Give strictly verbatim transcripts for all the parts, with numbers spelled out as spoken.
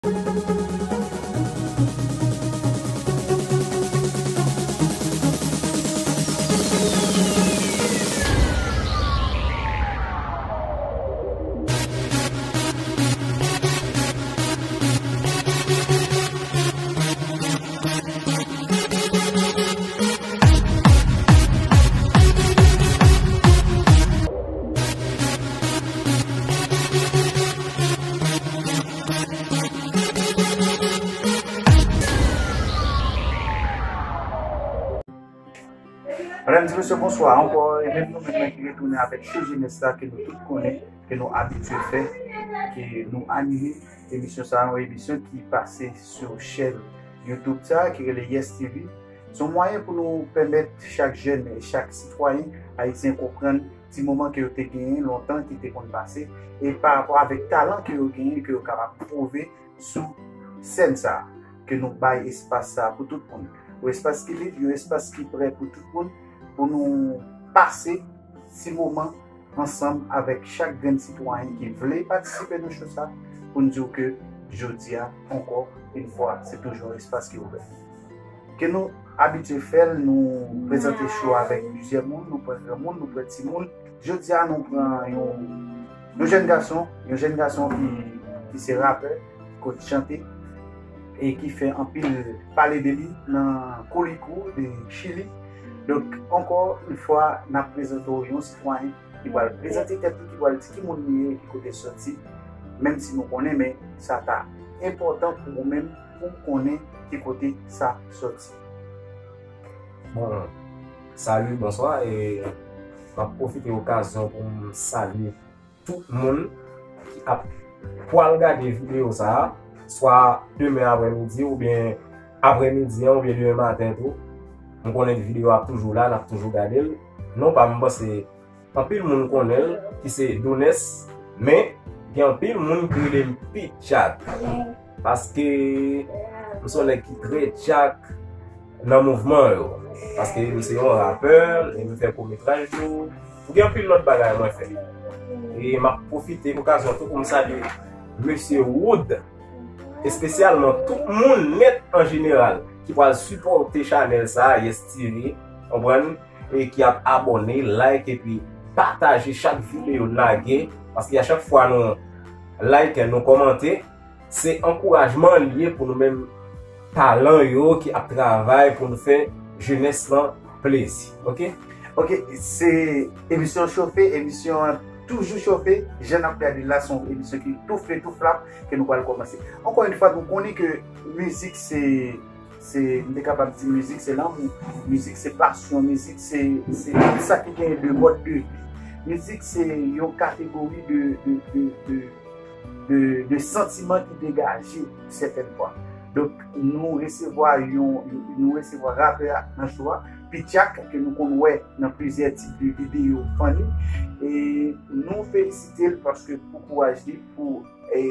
Medam, mesye, bonswa ankò. E menm nou menm ki retounen avèk Cho Jenès la ke nou tout konnen, ke nou abitye fè, ke nou anime emisyon sa a, yon emisyon ki pase sou chèn YouTube sa a, ki rele Yes T V. Se yon mwayen pou nou pèmèt chak jèn, chak sitwayen ayisyen konprann ti moman ke yo te genyen lontan ki te konn pase, e pa rapò avèk talan ke yo genyen, ke yo kapab pwouve sou sèn sa a, ke nou bay espas sa a pou tout moun. Yon espas ki lib, yon espas ki prè pou tout moun, pou nou pase ti moman ansanm avèk chak grenn sitwayen ki vle patisipe nan cho sa, pou n di w ke jodi a, ankò yon fwa, se toujou yon espas ki ouvè. Ke nou abitye fè l, nou prezante cho avèk plizyè moun, nou pran granmoun, nou pran timoun. Jodi a, nou pran yon, yon jèn gason, yon jèn gason ki, ki se rapè, ki konn chante, e ki fè anpil pale de li nan Koulikou de Chili. Donk, ankò yon fwa, n ap prezante w yon sitwayen ki pral prezante tèt li, ki pral di ki moun li ye, ki kote l soti, menm si nou konnen, men sa ta enpòtan pou ou menm, pou w konnen ki kote sa soti. Bon, salut, bonsoir, e m ap pwofite okazyon pou m salye tout moun ki ap pral gade videyo sa a, swa demen aprèmidi oubyen aprèmidi an oubyen demen maten tou. M konnen videyo a ap toujou la, n ap toujou gade l. Non pa m, m panse anpil moun konnen l, ki se Donès, men gen anpil moun ki rele m Pitjak. Paske m se yon nèg ki trè tjak nan mouvman yo. Paske m se yon rapè, e m fè kometraj tou. Gen anpil lòt bagay mwen fè. E m ap pwofite okazyon tou pou m salye Mesye Wood, espesyalman tout moun nèt an jeneral ki pral sipòte chanèl sa a, Yes T V, konprann, e ki ap abòne, like, epi pataje chak videyo n lage, paske a chak fwa nou like, nou kòmante, se ankourajman li ye pou nou menm talan yo ki ap travay pou nou fè jenès lan plezi. Oke? Oke, se emisyon chofe, emisyon an toujou chofe. Jan n ap gade la, se yon emisyon ki toufe, tou flap, ke nou pral kòmanse. Ankò yon fwa, nou konnen ke mizik se, se, m te kapab di mizik se lanmou, mizik se pasyon, mizik se, se tout sa ki genyen de mòd de vi. Mizik se yon kategori de, de, de, de, de, de santiman ki degaje sètèn fwa. Donk, nou resevwa yon, nou resevwa rapè a nan cho a, Pitjak, ke nou konn wè nan plizyè tip de videyo funny. E nou felisite l paske pou kouraj li, pou, e,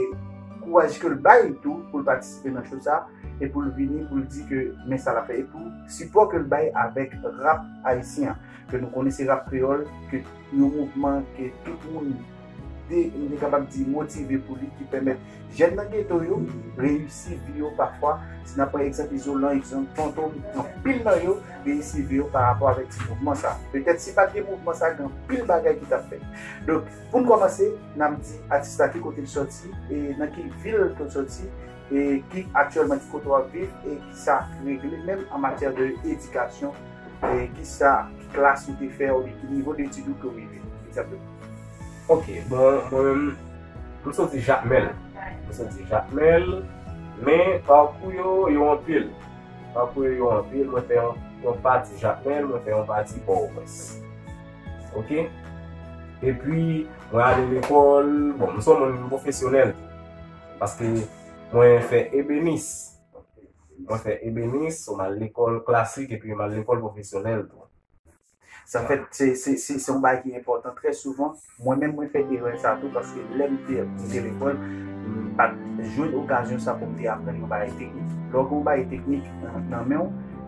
kouraj ke l bay tou, pou l patisipe nan cho sa, e pou l vini, pou l di ke men sa l ap fè, e pou sipò ke l bay avèk rap ayisyen an, ke nou konnen se rap kreyòl, ke yon mouvman ke tout moun de, m te kapab di, motive pou li, ki pèmèt jèn nan geto yo reyisi vi yo pafwa. Si n ap pran egzanp Izolan, egzanp Fantom, anpil nan yo reyisi vi yo pa rapò avèk ti mouvman sa. Petèt si pa t gen mouvman sa, gen anpil bagay ki t ap fèt. Donk, pou n kòmanse, n ap di atis la ki kote l sòti, e nan ki vil ke l sòti, e ki aktyèlman ki kote w ap viv, e ki sa k regle menm an matyè de edikasyon, e ki sa, ki klas ou te fè, oubyen ki nivo de etid ou ke w rive, egzakteman. Ok, bon, mwen menm, m soti Jakmèl. M soti Jakmèl, men pakou yo, yo anpil. Pakou yo, yo anpil. Mwen fè yon, yon pati Jakmèl, mwen fè yon pati Pòtoprens. Ok? Epi, mwen ale lekòl, bon, m se yon moun pwofesyonèl tou. Paske mwen fè ebenis. Mwen fè ebenis, so m al lekòl klasik epi m al lekòl pwofesyonèl tou. Sa fèt, se, se, se, se yon bagay ki enpòtan. Trè souvan, mwen menm, mwen fè erè sa tou, paske lè m te, m te lekòl, m pa t jwenn okazyon sa pou m te aprann yon bagay teknik. Lè w gen yon bagay teknik nan, nan men w,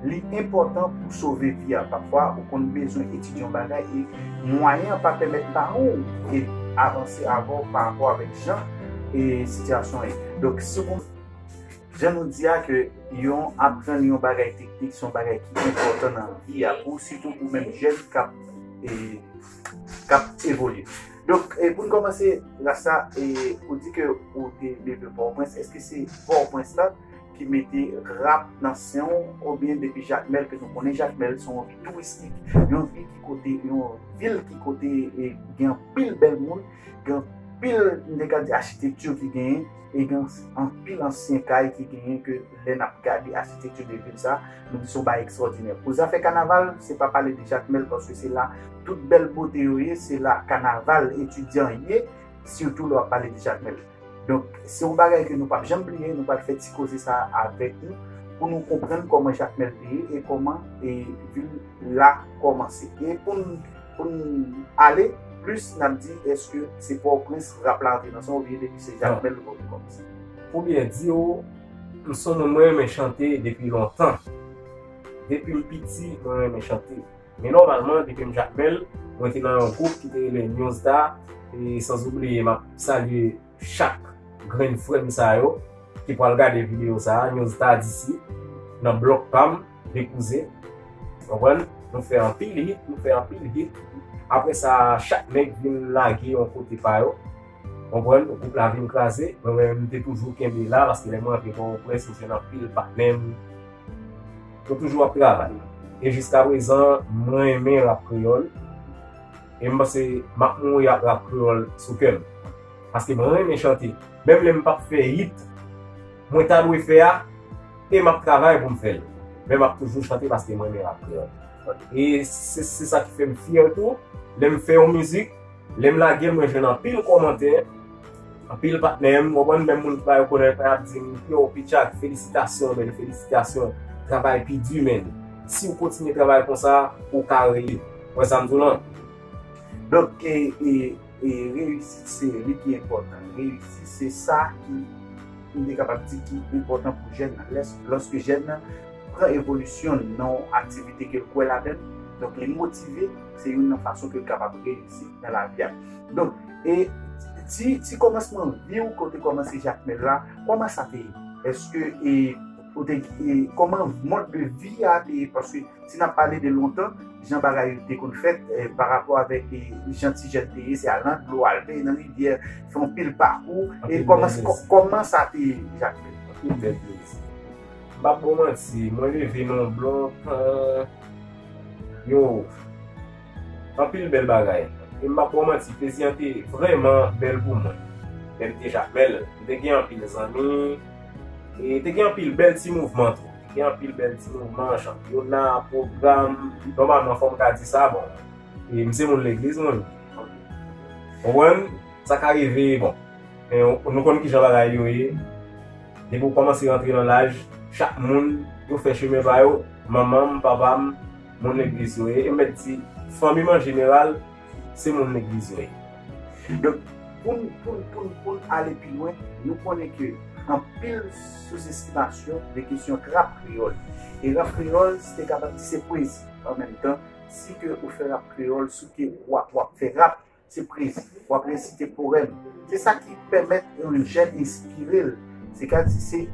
li enpòtan pou sove vi a. Pafwa, ou konn bezwen etidye yon bagay e mwayen an pa pèmèt paran w e avanse avè w pa rapò avèk jan e sitiyasyon an ye. Donk, si w konn Jan nou di a ke yon aprann yon bagay teknik, se yon bagay ki enpòtan nan vi a, pou sitou ou menm jèn k ap, e, k ap evolye. Donk, e, pou n kòmanse, Rasta, e, ou di ke ou te leve Pòtoprens, èske se Pòtoprens la ki mete rap nan sen w, oubyen depi Jakmèl ke nou konnen Jakmèl se yon vi touristik, yon vi ki kote, yon vil ki kote, e, gen anpil bèl moun, gen anpil, m te ka di, achitekti ki genyen, e gen anpil ansyen kay ki genyen ke lè n ap gade achitekti de vil sa, nou di se yon bagay ekstwòdinè. Pou zafè kanaval, se pa pale de Jakmèl, paske se la tout bèl bote yo ye, se la kanaval etidyan ye, sitou lè w ap pale de Jakmèl. Donk, se yon bagay ke nou p ap janm bliye, nou pral fè ti koze sa avèk nou, pou nou konprann kòman Jakmèl te ye e kòman, e, vil la kòmanse. E pou n, pou n ale plis, n ap di, èske se Pòtoprens rap la antre nan san w, oubyen depi se Jakmèl rap la kòmanse? Pou byen di w, m se yon moun mwen renmen chante depi lontan. Depi m piti, mwen renmen chante. Men nòmalman, depi m Jakmèl, mwen te nan yon gwoup ki te rele New Star, e san oubliye, m ap salye chak grenn frè m sa yo ki pral gade videyo sa a, New Star disi, nan blòk pa m, de kouzen. Konprann? Nou fè anpil hit, nou fè anpil hit. Apre sa, chak nèg vin lage yon kote pa yo. Konprann? Gwoup la vin kraze, mwen menm, m te toujou kenbe la, paske lè mwen antre Pòtoprens, m jwenn anpil patnè m, nou toujou ap travay. E jiska prezan, mwen renmen rap kreyòl. E m panse m ap mouri ak rap kreyòl sou kè m. Paske mwen renmen chante. Menm lè m p ap fè hit, mwen ta dwe fè a, e m ap travay pou m fè l. Men m ap toujou chante paske mwen renmen rap kreyòl. E se, se sa ki fè m fyè tou. Lè m fè yon mizik, lè m lage l, mwen jwenn anpil kòmantè, anpil patnè m, w konprann, menm moun ki pa rekonèt mwen ap di m, yo, Pitchak, felisitasyon, men felisitasyon, travay pi di, men si w kontinye travay konsa, ou ka rele. Wè sa m di w lan? Donk, e, e, e reyisit se li ki enpòtan. Reyisit se sa ki, m te kapab di, ki enpòtan pou jèn nan. Lès-, lòske jèn nan pran evolisyon nan yon aktivite ke l kwè ladan l, donk li motive, se youn nan fason ke l kapab reyisi nan lavi a. Donk, e ti, ti kòmansman vi w kote w kòmanse Jakmèl la, kòman sa te ye? Èske, e, ou te, e, kòman mòd de vi a te ye? Paske si n ap pale de lontan, jan bagay yo te konn fèt, e, pa rapò avèk, e, jan ti jèn te ye, se al nan dlo, al benyen nan rivyè, fè yon pil pakou, e kòman, kò-, kòman sa te ye, Jakmèl? Anpil bèl plezi. M p ap ba w manti, mwen leve nan yon blòk, e, yo, anpil bèl bagay. E m p ap ba w manti, plezi an te vrèman bèl pou mwen. Lè m te Jakmèl, m te gen anpil zanmi, e te gen anpil bèl ti mouvman tou. Te gen anpil bèl ti mouvman, chanpyona, pwogram. Nòmalman, fò m ka di sa, bon, e m se moun legliz, mwen. Konprann? Sa ka rive, bon. Men nou konn kijan bagay yo ye. Depi w kòmanse rantre nan laj, chak moun, yo fè chemen pa yo, manman m, papa m, moun legliz yo ye. E m mèt di, fanmi m an jeneral, se moun legliz yo ye. Donk, pou n, pou n, pou n, pou n ale pi lwen, nou konnen ke anpil souzestimasyon de kesyon k rap kreyòl. E rap kreyòl, se te kapab di se pwezi an menm tan, si ke ou fè rap kreyòl, si ke w ap, w ap fè rap, se pwezi. W ap resite powèm. Se sa ki pèmèt yon jèn enspire l. Se ka di se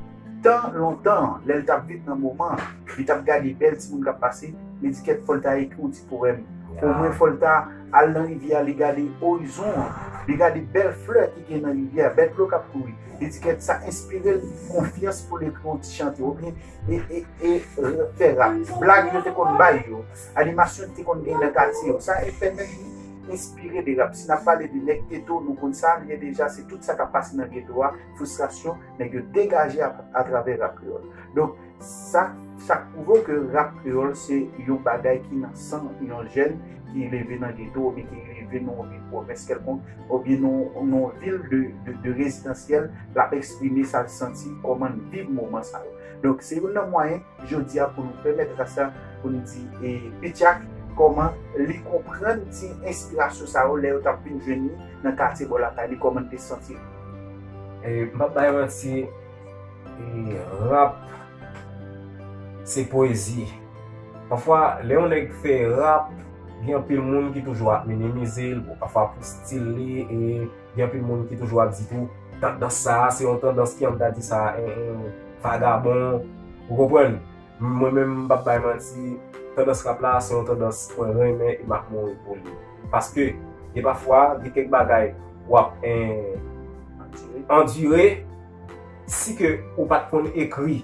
tan lontan, lè l t ap viv nan moman an, li t ap gade bèl timoun k ap pase, li di kèt fò l ta ekri yon ti powèm. Omwen fò l ta al nan rivyè a, li gade orizon an, li gade bèl flè ki gen nan rivyè a, bèl dlo k ap kouri. Li di kèt sa enspire l konfyans pou l ekri yon ti chante. Oubyen e, e, e, e, fè rap. Blag yo te konn bay yo, animasyon ki te konn gen nan katye yo, sa e pèmèt li enspire de rap. Si n ap pale de nèg geto, nou konn sa l ye deja, se tout sa k ap pase nan geto a, fristrasyon, nèg yo degaje a, atravè rap kreyòl. Donk, sa, sa k pwouve w ke rap kreyòl se yon bagay ki nan san yon jèn ki leve nan geto oubyen ki leve nan yon vil pwovens kèlkonk, oubyen nan, nan yon vil de, de, de rezidansyèl, l ap eksprime sa l santi, kòman l viv moman sa yo. Donk, se youn nan mwayen, jodi a, pou nou pèmèt Rasta, pou nou di, e, Pitchak, kòman li konprann ti enspirasyon sa yo lè yo t ap vin jwenn li nan katye bò lakay li, kòman l te santi li. E, m p ap bay manti, e, rap, se pwezi. Pafwa, lè yon nèg fè rap, gen anpil moun ki toujou ap minimize l, bon, pafwa pou stil li, e gen anpil moun ki toujou ap di tou, tandans sa a, se yon tandans ki, ann ta di sa, en, en, vagabon, ou konprann? Mwen menm, m p ap bay manti, tandans rap la, se yon tandans mwen renmen e m ap mouri pou li. Paske, gen pafwa, gen kèk bagay w ap, eh, andire, si ke ou pa t konn ekri,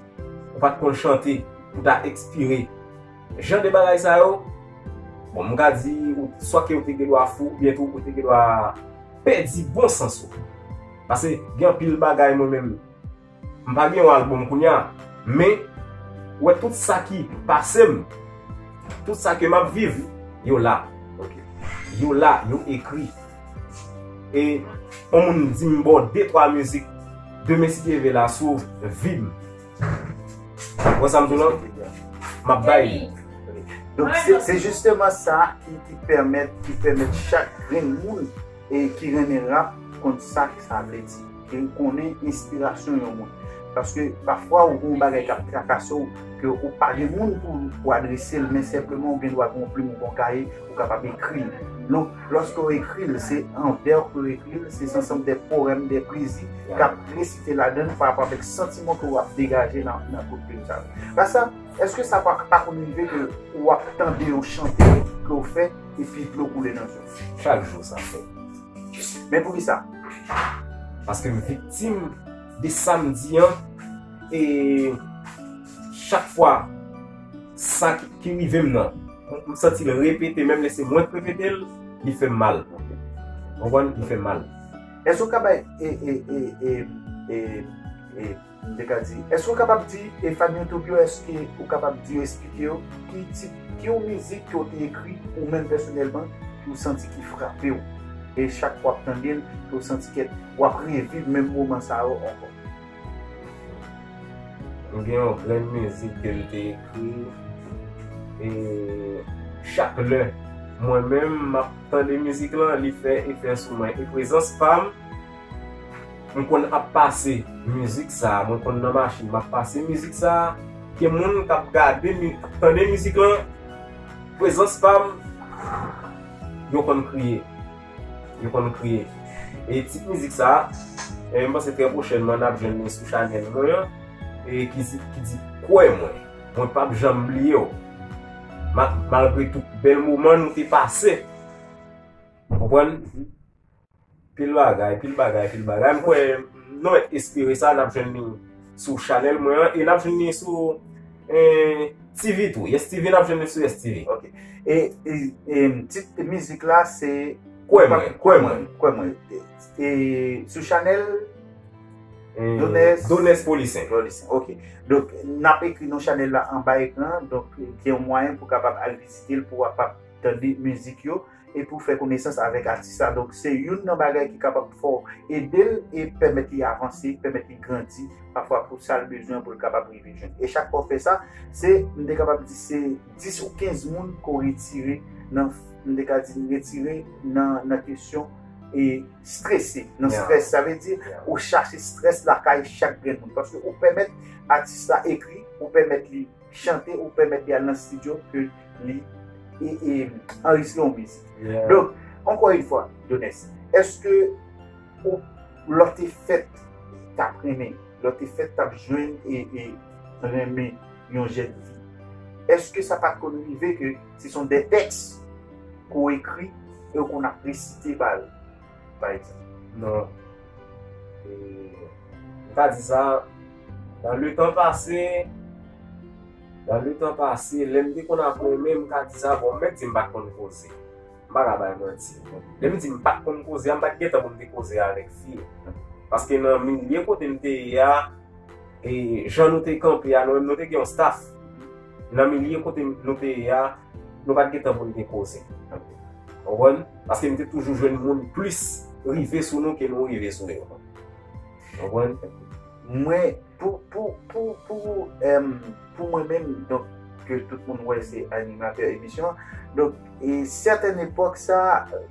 ou pa t konn chante, ou ta ekspire. Jan de bagay sa yo, bon, m ka di, ou, swa ke ou te gen dwa fou, oubyen tou ou te gen dwa pèdi bon sans ou. Paske gen anpil bagay mwen menm, m pa gen yon albòm kounye a, men ou wè tout sa ki pase m, tout sa ke m ap viv, yo la. Yo la, yo ekri. E yon moun di m ba w de twa mizik, demen si Dye vle la sou vi m. Ou wè sa m di w lan? M ap bay. Donk se se jisteman sa ki ki pèmèt ki pèmèt chak grenn moun e ki renmen rap konn sa sa vle di. Ke l konnen enspirasyon yon moun. Paske pafwa ou gen yon bagay k ap trakase w, ke ou pa gen moun pou ou adrese l, men senpleman ou gen dwa gen yon plim ou gen yon kaye, ou kapab ekri l. Donk, lòske w ekri l, se an vè ke w ekri l, se ansanm de powèm, de pwezi k ap resite ladan l pa rapò avèk santiman ke w ap degaje nan nan kout plim sa yo. Pasa, èske sa pa pa konn rive ke ou ap tande yon chante ke w fè epi dlo koule nan je w? Chak jou sa fèt. Men poukisa? Paske m viktim de sa m di an, e chak fwa sa ki, ki rive m nan, m santi l repete, menm lè se mwen k repete l, li fè m mal. Ou konprann? Li fè m mal. Èske w ka bay e e e e e e m te ka di, èske w kapab di e fan YouTube yo, èske ou kapab di yo, eksplike yo ki tip, ki yon mizik ke w te ekri ou menm pèsonèlman, ki w santi ki frape w, e chak fwa w ap tande l, ke w santi ke w ap reviv menm moman sa yo ankò? M gen yon grenn mizik ke m te ekri, e chak lè mwen menm m ap tande mizik lan, li fè efè sou mwen. E prezans pa m, m konn ap pase mizik sa, mwen konn nan machin m ap pase mizik sa, gen moun k ap gade, k ap tande mizik lan, prezans pa m, yo konn kriye. Yo konn kriye. E tit mizik sa, e m panse trè pwochènman n ap jwenn li sou chanèl mwen an, e ki di, ki di kwè mwen. Mwen p ap janm bliye w. Ma, malgre tout bèl moman nou te pase. Ou konprann? Pil bagay, pil bagay, pil bagay. M kwè nou mèt espere sa, n ap jwenn li sou chanèl mwen an, e n ap jwenn li sou eh, S T V tou. Yes T V, n ap jwenn li sou Yes T V. Ok. E, e, e tit mizik la se Kwè mwen, kwè mwen, kwè mwen. E, e sou chanèl Eh, Donès. Donès Polisen. Polisen, ok. Donk, n ap ekri non chanèl la anba ekran an. Donk, gen yon mwayen pou w kapab al vizite l, pou w kapab tande mizik yo e pou w fè konesans avèk atis la. Donk, se youn nan bagay ki kapab fè w ede l e pèmèt li avanse, pèmèt li grandi, pafwa pou sa l bezwen pou l kapab rive jwenn. E chak fwa w fè sa, se, m te kapab di, se dis ou kenz moun ke w retire nan, m te ka di, retire nan, nan kesyon e strese, nan strès. Sa vle di, ou chache strès lakay chak grenn moun. Paske ou pèmèt atis la ekri, ou pèmèt li chante, ou pèmèt li al nan estidyo ke li e, e, anrejistre yon mizik. Donk, ankò yon fwa, Donès, èske ou, lè w te fèt, t ap renmen, lè w te fèt, t ap jwenn e, e renmen yon jèn fi, èske sa pa t konn rive ke se son de tèks ke w ekri e w konn ap resite ba l, pa egzanp? Non. E, m ka di sa, dans le temps passé, dans le temps passé, lè m te konn ap renmen, m ka di sa, bon, m mèt di m pa t konn koze. M pa ka bay manti. Lè m di m pa t konn koze a, m pa t gentan pou m te koze avèk fi. Paske nan milye kote m te ye a, e jan nou te kanpe a, nou menm nou te gen yon staff. Nan milye kote nou te ye a, nou pa t gentan pou n te koze. Ou konprann? Paske m te toujou jwenn moun plis rive sou nou ke nou rive sou yo. Ou konprann? Mwen, pou, pou, pou, pou, em, pou mwen menm, donk, ke tout moun wè se animatè emisyon an. Donk, e sètèn epòk sa,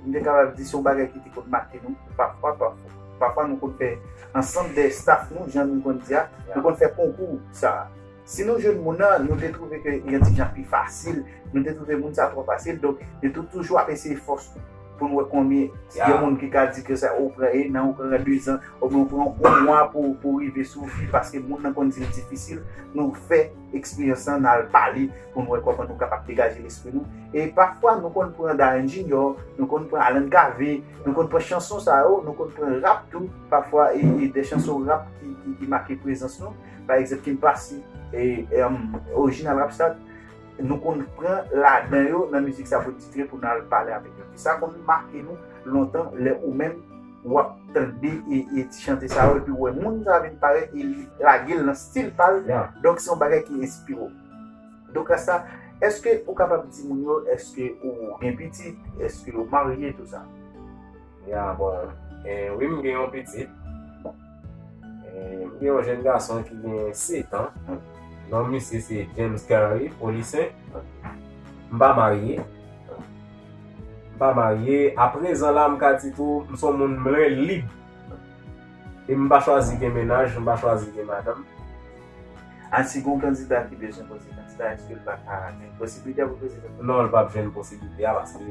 m te kapab di se yon bagay ki te konn make nou. Pafwa, pafwa, pafwa nou konn fè ansanm de staff nou, jan nou konn di a, nou konn fè konkou sa. Si nou jwenn moun nan, nou te twouve ke yon ti jan pi fasil, nou te twouve moun sa twò fasil, donk, nou te toujou ap eseye fòs nou. pou n wè konbyen, gen moun ki ka di ke sa ou pran en an, ou pran de zan, oubyen ou pran yon mwa pou, pou rive sou fi, paske moun nan konn di l difisil, nou fè eksperyans lan, n al pale pou n wè kòman nou kapab degaje lespri nou. E pafwa, nou konn pran Darren Junior, nou konn pran Alan Cavé, nou konn pran chanson sa yo, nou konn pran rap tou, pafwa, e, e de chanson rap ki, ki, ki make prezans nou. Pa egzanp, Kim Passy, e, e, um, Original Rap Star, nou konn pran ladan yo nan mizik sa pou n titre pou n al pale avèk yo. Sa konn make nou lontan lè ou menm w ap tande e, e ti chante sa yo, epi w wè moun sa vin parèt e li lage l nan stil pa l. Donk, se yon bagay ki enspire w. Donk, sa, èske ou kapab di moun yo, èske ou gen pitit, èske ou marye, tou sa? Ya, bon, eh, wi, m gen yon pitit. Eh, m gen yon jèn gason ki gen sèt an. Non misye se James Gary Polissaint. M pa marye. M pa marye. Aprezan la, m ka di tou, m se yon moun mwen lib. E m pa chwazi gen mennaj, m pa chwazi gen madanm. A, si gen yon kandida ki bezwen poze kandida, èske l pa ka gen posiblite pou poze kandida? Non, l p ap jwenn posiblite a paske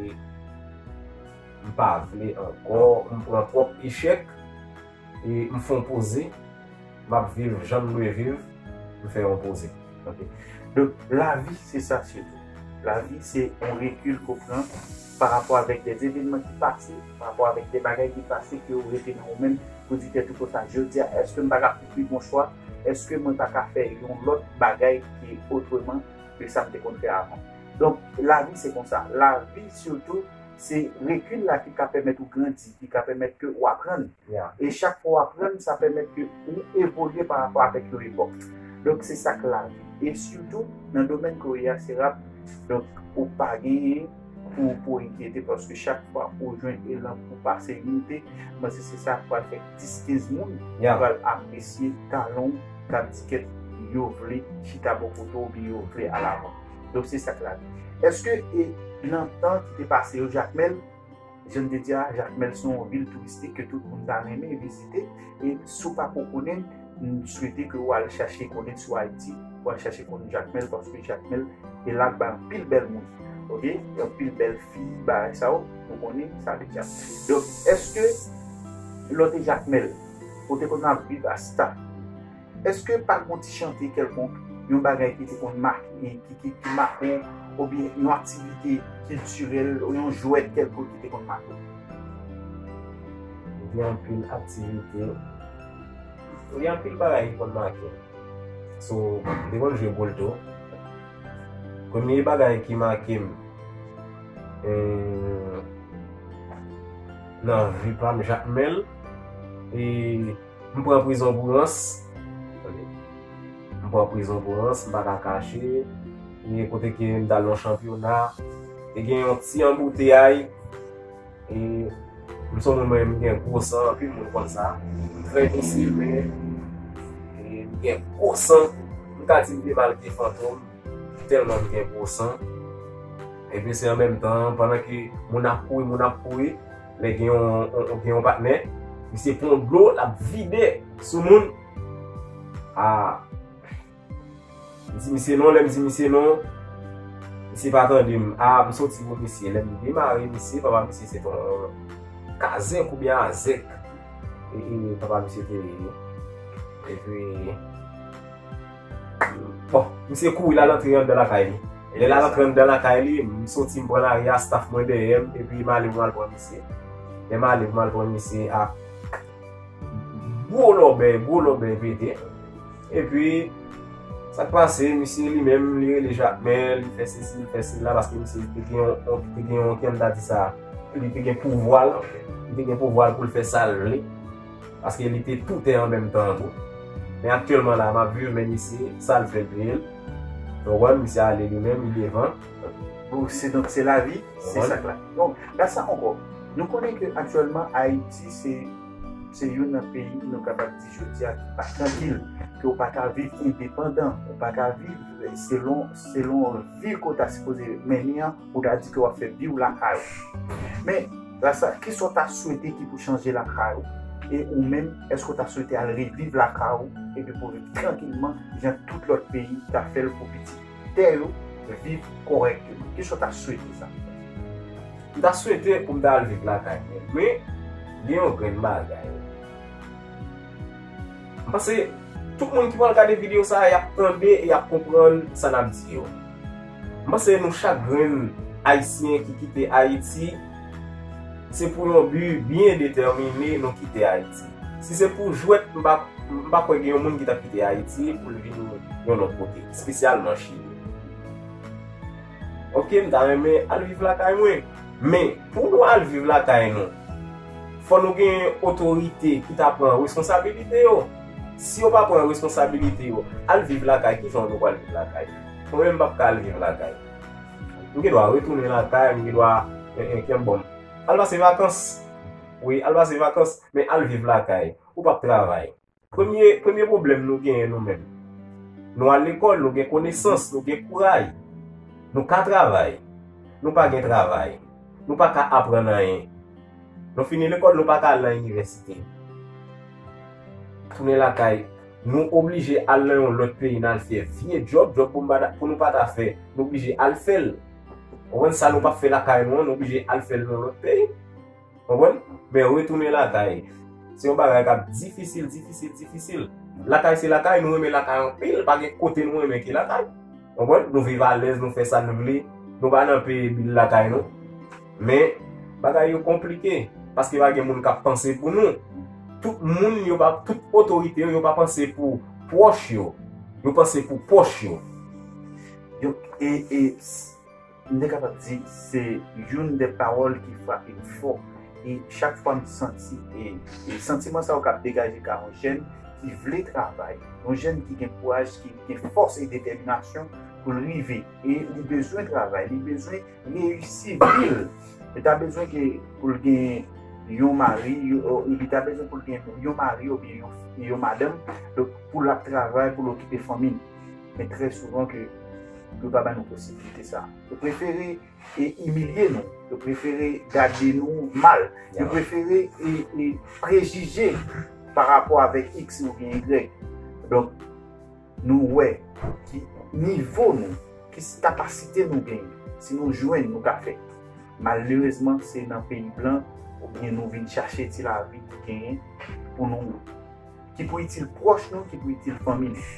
m pa vle ankò, m pran twòp echèk e m fè yon poze, m ap viv jan m dwe viv, m fè yon poze. Ok. Donk, lavi, se sa sitou. Lavi, se yon rekil ke w pran pa rapò avèk de evenman ki pase, pa rapò avèk de bagay ki pase ke w rete nan ou menm, pou di tèt ou konsa, jodi a, èske m pa ka fè pi bon chwa? Èske mwen pa ka fè yon lòt bagay ki otreman ke sa m te konn fè avan? Donk, lavi, se konsa. Lavi, sitou, se rekil la ki ka pèmèt ou grandi, ki ka pèmèt ke w aprann. E chak fwa w aprann, sa pèmèt ke ou evolye pa rapò avèk yon epòk. Donk, se sa k lavi. E sitou, nan domèn ke w ye a, se rap. Donk, ou pa genyen pou, pou enkyete, paske chak fwa ou jwenn elan pou pase yon moute, mwen se, se sa k pral fè dis, kenz moun pral apresye talan w, k ap di kèt yo vle chita bò kote w oubyen yo vle al avan. Donk, se sa k lavi. Èske, e, nan tan ki te pase yo, Jakmèl, jan m te di a, Jakmèl se yon vil touristik ke tout moun ta renmen vizite. E si w pa ko konnen l, m swete ke w al chache konnen l sou Ayiti, w al chache konnen Jakmèl, paske Jakmèl e la k bay anpil bèl moun. Ok? Anpil bèl fi, bagay sa yo, nou konnen sa deja. Donk, èske lè w te Jakmèl, ou te konn ap viv a Staf, èske pa t gon ti chante kèlkonk, yon bagay ki te konn make, ki, ki, ki make w, oubyen yon aktivite kiltirèl, ou yon jwèt kèlkonk ki te konn make w? Gen anpil aktivite, gen anpil bagay ki konn make m. So, m te konn jwe boul tou. Premye bagay ki make m, eh, nan vi pa m, Jakmèl, e m pran prizon pou rans. M pran prizon pou rans, m pa ka kache. Gen kote ke m t al nan chanpyona, te gen yon ti anbouteyay. E m se yon moun, mwen, m gen gwo san, anpil moun konn sa. M trè disipline. E m gen gwo san. M ka di m te mal ke fantom. Tèlman m gen gwo san. Epi se an menm tan, pandan ke moun ap kouri, moun ap kouri, lè gen yon, yon, gen yon patnè, misye pran dlo, l ap vide sou moun. A, m di misye non, lè m di misye non, misye pa tande m. A, m soti pou misye. Lè m demare misye, papa misye se te yon kazèk oubyen azèk. E, e, papa misye te ye. Epi, bon, misye kouri, l al antre anndan lakay li. Lè l al antre anndan lakay li, m soti, m pran lari a, staff mwen dèyè m, epi m ale pou m al pran misye. Lè m ale pou m al pran misye, a, gwo lòbèy, gwo lòbèy pete. Epi, sa k pase, misye li menm, li rele Jakmèl, li fè sesi, li fè sela, paske misye te gen yon, yon, te gen yon, ki m ta di sa, li te gen pouvwa l, li te gen pouvwa l pou l fè sa l vle. Paske li te tou tè an menm tan an tou. Men aktyèlman la, m ap viv, men misye, sa l fè l peye l. Ou konprann, misye ale li menm, li devan. Bon, se donk, se lavi, se sa k la. Donk, gad sa ankò. Nou konnen ke aktyèlman, Ayiti, se, se youn nan peyi, nou kapab di jodi a, ki pa trankil, ke w pa ka viv endepandan, ou pa ka viv, eh, selon, selon vi ke w ta sipoze mennen an, ou ta di ke w ap fè vi w lakay ou. Men, la sa, kisa w ta swete ki pou chanje lakay ou? E ou menm, èske w ta swete al reviv lakay ou, epi pou viv trankilman, jan tout lòt peyi ta fè l pou pitit tè yo viv kòrèkteman? Kisa w ta swete sa? M ta swete pou m ta al viv lakay mwen, men gen yon grenn bagay. M panse tout moun ki pral gade videyo sa a, y ap tande e y ap konprann sa n ap di yo. M panse nou chak grenn Ayisyen ki kite Ayiti, se pou yon bi byen detèmine nou kite Ayiti. Si se pou jwèt, m pa, m pa kwè gen yon moun ki t ap kite Ayiti pou l vin yon lòt kote, espesyalman Chili. Ok, m ta renmen al viv lakay mwen. Men, pou nou al viv lakay nou, fò nou gen otorite ki ta pran responsabilite yo. Si yo pa pran responsabilite yo, al viv lakay, kijan nou pral viv lakay? Mwen menm, m p ap ka al viv lakay. M gen dwa retounen lakay, m gen dwa, en, en, kenbe m. Al pase vakans. Wi, al pase vakans, men al viv lakay. Ou p ap travay. Premye, premye pwoblèm nou genyen nou menm. Nou al lekòl, nou gen konesans, nou gen kouraj. Nou ka travay. Nou pa gen travay. Nou pa ka aprann anyen. Nou fini lekòl, nou pa ka al nan inivèsite. Tounen lakay, nou oblije al nan yon lòt peyi, n al fè vye djòb, djòb pou m pa ta, pou nou pa ta fè, nou oblije al fè l. Ou konprann, sa nou p ap fè lakay nou an, nou oblije al fè l nan lòt peyi. Konprann? Men retounen lakay, se yon bagay k ap difisil, difisil, difisil. Lakay se lakay, nou renmen lakay anpil, pa gen kote nou renmen ke lakay. Konprann? Nou viv alèz, nou fè sa n vle, nou pa nan peye bil lakay nou. Men, bagay yo konplike, paske pa gen moun k ap panse pou nou. Tout moun, yo pa, tout otorite yo, yo pa panse pou pwòch yo. Yo panse pou pòch yo. Yo, e, e, s-, m te kapab di, se youn de pawòl ki frape m fò. E chak fwa m santi, e, e santiman sa yo k ap degaje ka yon jèn ki vle travay, yon jèn ki gen kouraj, ki gen fòs e detèminasyon pou l rive. E li bezwen travay, li bezwen reyisi vi l. Li ta bezwen ke pou l gen yon mari, yo, li ta bezwen pou l gen yon mari oubyen yon, yon madanm, donk pou l ap travay, pou l okipe fanmi l. Men trè souvan ke yo pa ba nou posibilite sa. Yo prefere e imilye nou. Yo prefere gade nou mal. Yo prefere e, e prejije pa rapò avèk X oubyen Y. Donk, nou wè ki nivo nou, ki kapasite nou genyen, si nou jwenn, nou ka fè. Malerezman, se nan peyi blan, oubyen nou vin chache ti lavi ki genyen pou nou, ki pou itil pwòch nou, ki pou itil fanmi nou.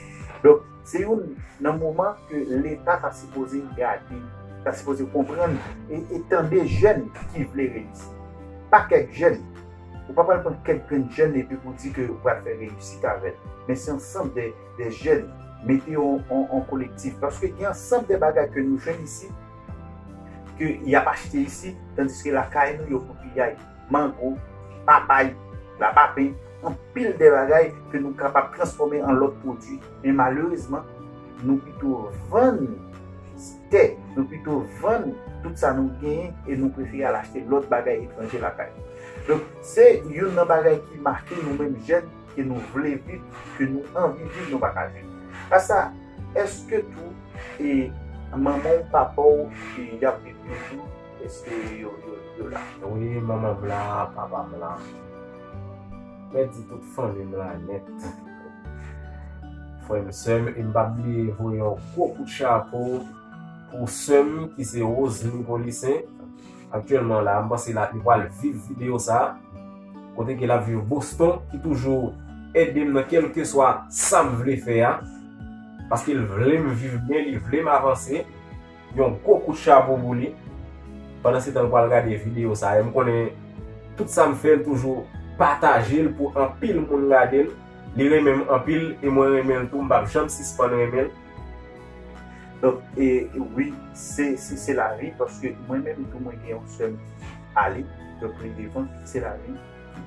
Donk, se youn nan moman ke Leta ta sipoze gade, ta sipoze konprann e, e tande jèn ki vle reyisi. Pa kèk jèn. Ou pa pral pran kèk grenn jèn epi pou di ke ou pral fè reyisit avè l. Men se ansanm de, de jèn, mete yo an, an kolektif. Paske gen ansanm de bagay ke nou jwenn isi, ke y ap achte isi, tandiske lakay nou, yo pou piyay. Mango, papay, lapapen, anpil de bagay ke nou kapab transfòme an lòt pwodui. Men malerezman, nou pito vann tè, nou pito vann tout sa nou genyen e nou prefere al achte lòt bagay etranje lakay. Donk, se youn nan bagay ki make nou menm jèn, ke nou vle viv, ke nou anvi viv, nou pa ka jwenn. Sa, èske tou, e, manman w, papa w, e, y ap viv toujou? Èske yo, yo, yo la? Wi, manman m la, papa m la. M pèdi tout fanmi m la nèt. Frè m, sè m, e m p ap bliye voye yon gwo kout chapo pou sè m ki se Roseline Polissaint. Aktyèlman la, m panse la, li pral viv videyo sa a. Kote ke l ap viv Boston, ki toujou ede m nan kèlkeswa sa m vle fè a. Paske l vle m viv byen, li vle m avanse. Yon gwo kout chapo pou li. Pandan se tan l pral gade videyo sa a, e m konnen tout sa m fè, l toujou pataje l pou anpil moun gade l. Li renmen m anpil e mwen renmen l tou, m p ap janm sispann renmen l. Donk, e, wi, se, se, se lavi, paske mwen menm tou, mwen gen yon sè m ki ale, donk, li devan, se lavi.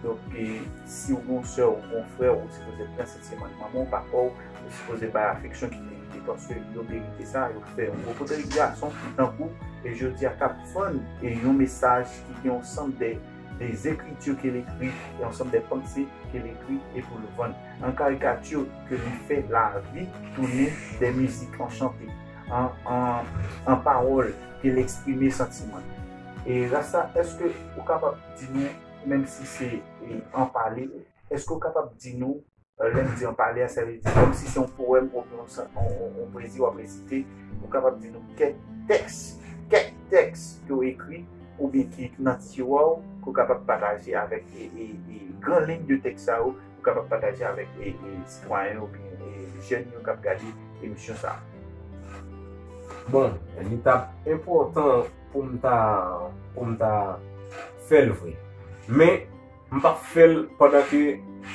Donk, e, si w gen yon sè w, w gen yon frè w, ou sipoze pran santiman manman w, papa w, ou sipoze bay afeksyon ki merite, paske yo merite sa, yo fè yon gwo pote gason tankou, e jodi a k ap vann, e yon mesaj ki gen yon sanm de, de zekriti ke l ekri, e yon sanm de panse ke l ekri e pou l vann. An karikati, ke li fè lavi tounen de mizik an chante, an, an, an pawòl ke l eksprime santiman. E Rasta, èske ou kapab di nou, menm si se, e, an pale, èske ou kapab di nou, e, lè m di an pale a, sa vle di, menm si se yon powèm oubyen yon san-, yon, yon, yon pwezi w ap resite, ou kapab di nou kèk tèks, kèk tèks ke w ekri, oubyen ki nan tiwa w, ke w kapab pataje avèk e, e, e, gran liy de tèks sa yo, ou kapab pataje avèk e, e, sitwayen oubyen e, jèn yo k ap gade emisyon sa a? Bon, li t ap enpòtan pou m ta pou m ta fè l vre. Men, m p ap fè l pandan ke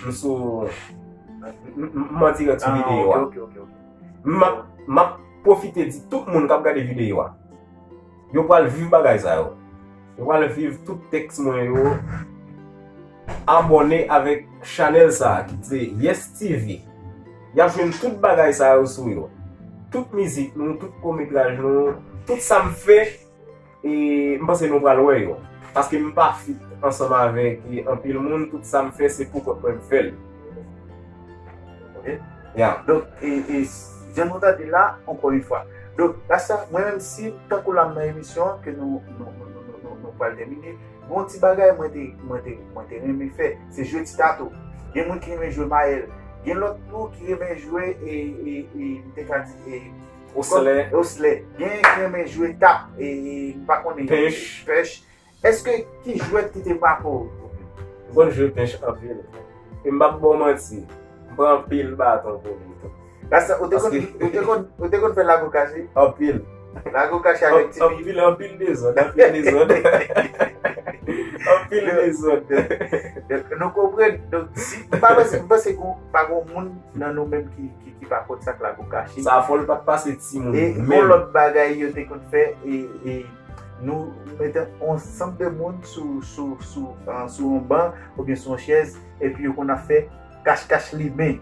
m sou m- m- m an dirèk sou videyo a. M ap m ap pwofite di tout moun k ap gade videyo a, yo pral viv bagay sa yo. Yo pral viv tout tèks mwen yo. Abòne avèk chanèl sa a ki se Yes T V. Y ap jwenn tout bagay sa yo sou yo. Tout mizik nou, tout kometraj nou, tout sa m fè, e m panse nou pral wè yo. Paske m pa fit ansanm avèk anpil moun, tout sa m fè se pou kont mwen m fè l. Ok. Ya. Donk, e, e, jan nou ta di la, ankò yon fwa. Donk, la sa, mwen menm si, tankou la m nan emisyon an, ke nou, nou, nou, nou, nou, nou pral tèmine, gon ti bagay mwen te, mwen te, mwen te renmen fè, se jwe ti tato. Gen moun ki renmen jwe mayèl. Gen lòt tou ki renmen jwe, e, e, e, m te ka di, e, Oslè. Oslè. Gen ki renmen jwe tap, e, e, m pa konnen. Pèch. Pèch. Èske ki jwèt ki te mape w? M konn jwe pèch anpil. E m p ap ba w manti. M pran anpil baton pou li tou. Paske ou te konn, ou te konn, ou te konn fè lago kache? Anpil. Lago kache avèk ti fi? Anpil, anpil dezòd, anpil dezòd. Anpil dezòd. Donk, nou konprann. Donk, si, m pa panse, m panse ke pa gon moun nan nou menm ki, ki, ki pa konn sa k lago kache. Sa fò l pa t pase timoun. E gon lòt bagay yo te konn fè, e, e nou mete yon sanm de moun sou, sou, sou, an, sou yon ban oubyen sou yon chèz, epi yo konn ap fè kach kach limen.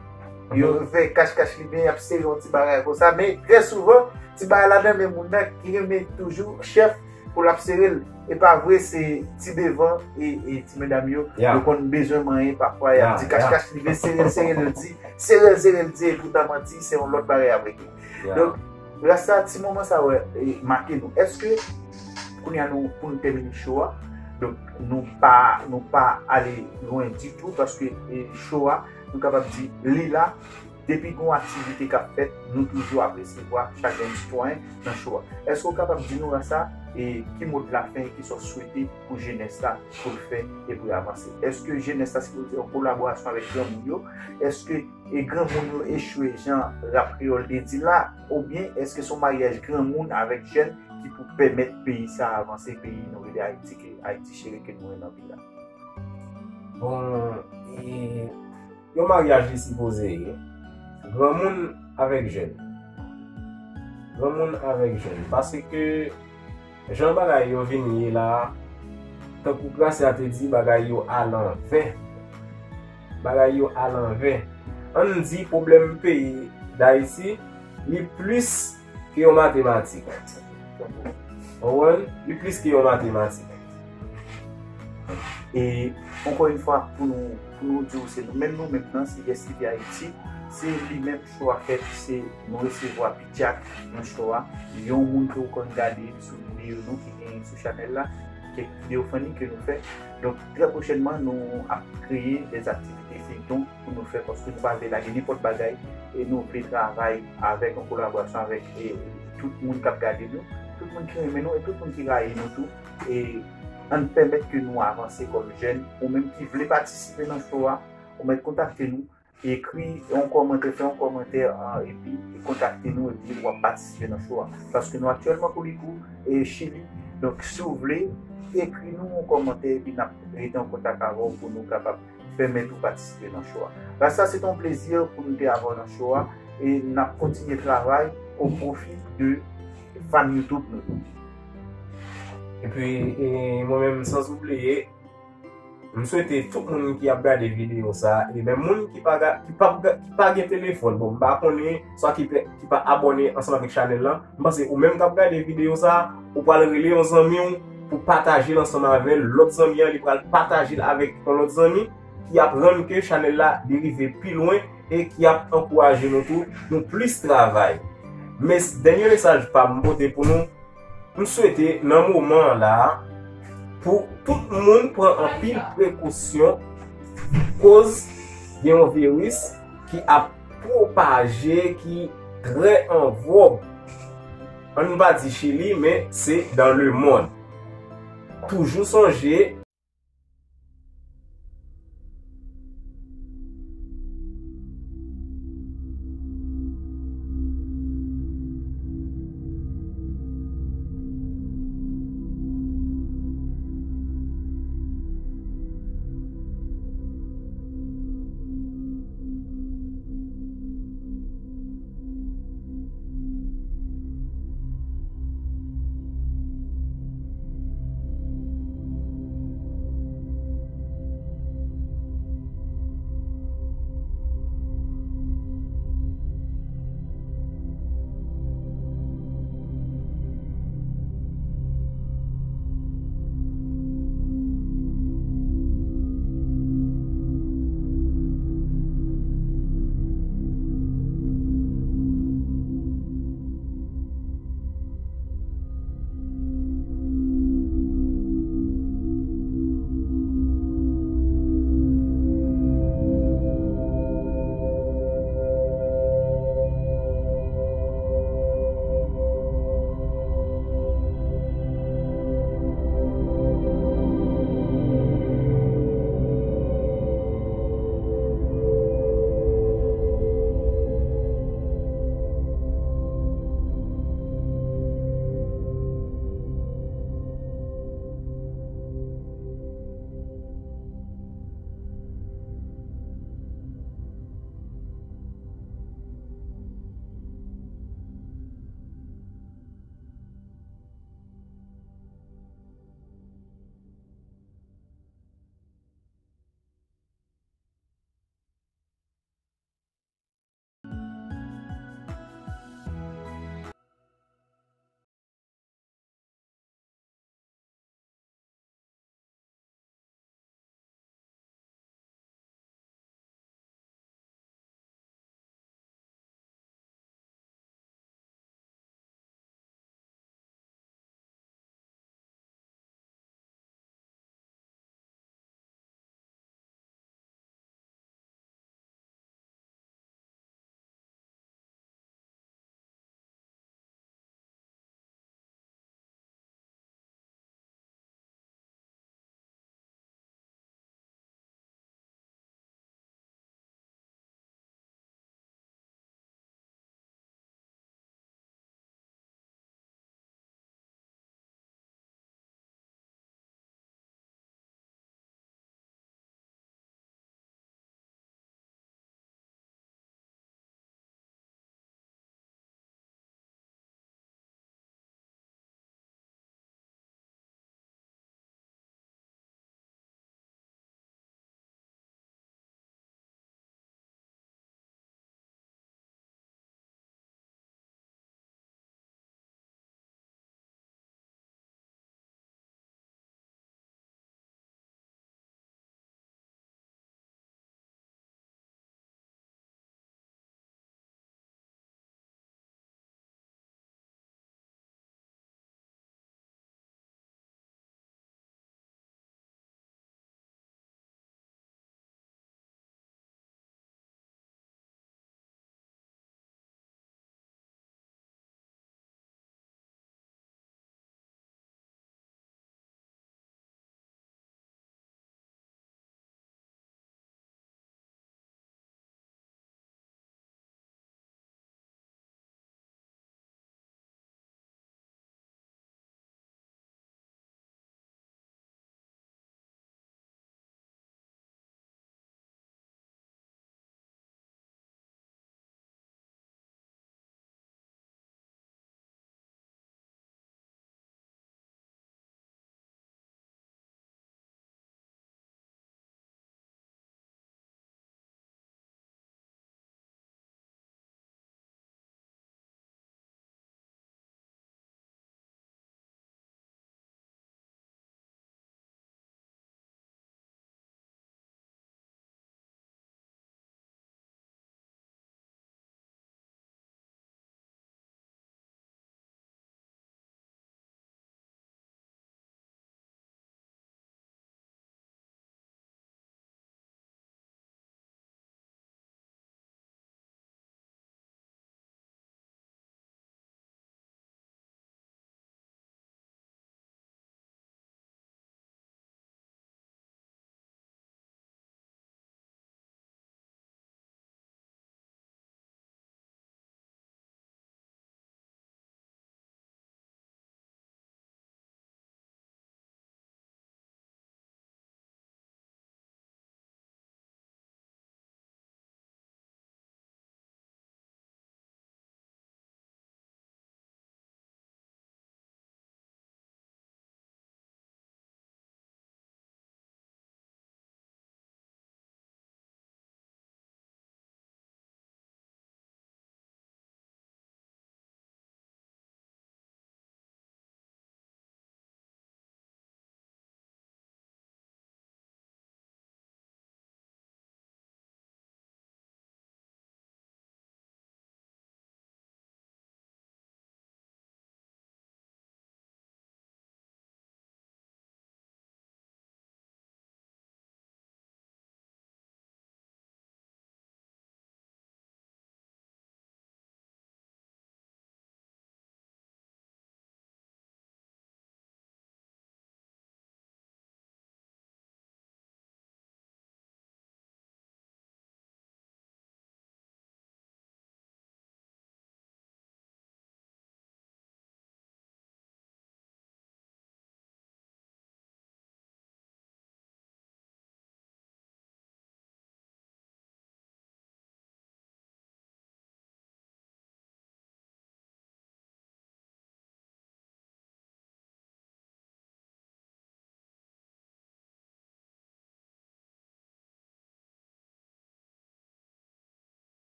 Yo fè kach kach limen, y ap sere yon ti bagay konsa. Men trè souvan, ti bagay la nan men moun nan ki renmen toujou chèf pou l ap sere l. E pa vre, se ti devan e, e ti medam yo, yo konn bezwen manyen pafwa, y ap di kach kach limen, sere l, sere l, di, sere l, sere l, di, epoutan manti, se yon lòt bagay ap regle. Donk, Rasta, ti moman sa yo, e, make nou. Èske, kounye a nou, pou nou tèmine show a, donk, nou pa, nou pa ale lwen ditou, paske, e, show a, nou kapab di, li la, depi gon aktivite k ap fèt, nou toujou ap resevwa chak grenn sitwayen nan show a. Èske w kapab di nou, Rasta, e, ki mo de la fen, ki sa w swete pou jenès la, pou l fè, e pou l avanse? Èske jenès la sipoze an kolaborasyon avèk granmoun yo? Èske e granmoun yo echwe jan rap kreyòl te di la, oubyen èske se yon maryaj granmoun avèk jèn ki pou pèmèt peyi sa a avanse, peyi nou rele Ayiti, ke Ayiti cheri ke nou renmen anpil la? Bon, e, yon maryaj li sipoze ye granmoun avèk jèn. Granmoun avèk jèn. Paske jan bagay yo vin ye la a, tankou Gracia te di, bagay yo alanvè. Bagay yo alanvè. Ann di pwoblèm peyi Dayiti, li plis ke yon matematik. Ou konprann? Li plis ke yon matematik. E, ankò yon fwa, pou nou, pou nou di w, se nou menm, nou menm nan, se Yes T V Ayiti, se li menm show a fèt, se nou resevwa P Jack nan show a, yon moun ke w konn gade sou videyo nou ki genyen sou chanèl la, kèk videyo funny ke nou fè. Donk, trè pwochènman, nou ap kreye dè aktivite feyton pou nou fè, paske nou pa vle lage nenpòt bagay, e nou vle travay avèk, an kolaborasyon avèk, e, tout moun k ap gade nou, tout moun ki renmen nou, e tout moun ki rayi nou tou. E ann pèmèt ke nou avanse kòm jèn, ou menm ki vle patisipe nan show a, ou mèt kontakte nou, ekri yon kòmantè, fè yon kòmantè, an, epi kontakte nou, epi w ap patisipe nan show a. Paske nou aktyèlman kou li kou, e, Chili. Donk, si w vle, ekri nou yon kòmantè, epi n ap rete an kontak avè w pou nou kapab pèmèt ou patisipe nan show a. Rasta, se te yon plezi pou nou te avè w nan show a, e n ap kontinye travay o pwofi de fan YouTube nou tou. Epi, e, mwen menm, sanzoubliye, m swete tout moun ki ap gade videyo sa, e menm moun ki pa ga- ki pa ga- ki pa gen telefòn, bon, m pa konnen, swa ki pe- ki pa abòne ansanm avèk chanèl la, m panse ou menm k ap gade videyo sa, ou pral rele yon zanmi w pou pataje l ansanm avè l, lòt zanmi an, li pral pataje l avèk yon lòt zanmi, ki ap rann ke chanèl la li rive pi lwen e ki ap ankouraje nou tou, nou plis travay. Men s- dènye mesaj pa m pote pou nou, m swete nan moman an la a, pou tout moun pran anpil prekosyon, koz gen yon viris ki ap pwopaje, ki trè an vòg. Ann pa di Chili, men se dans le monde. Toujou sonje,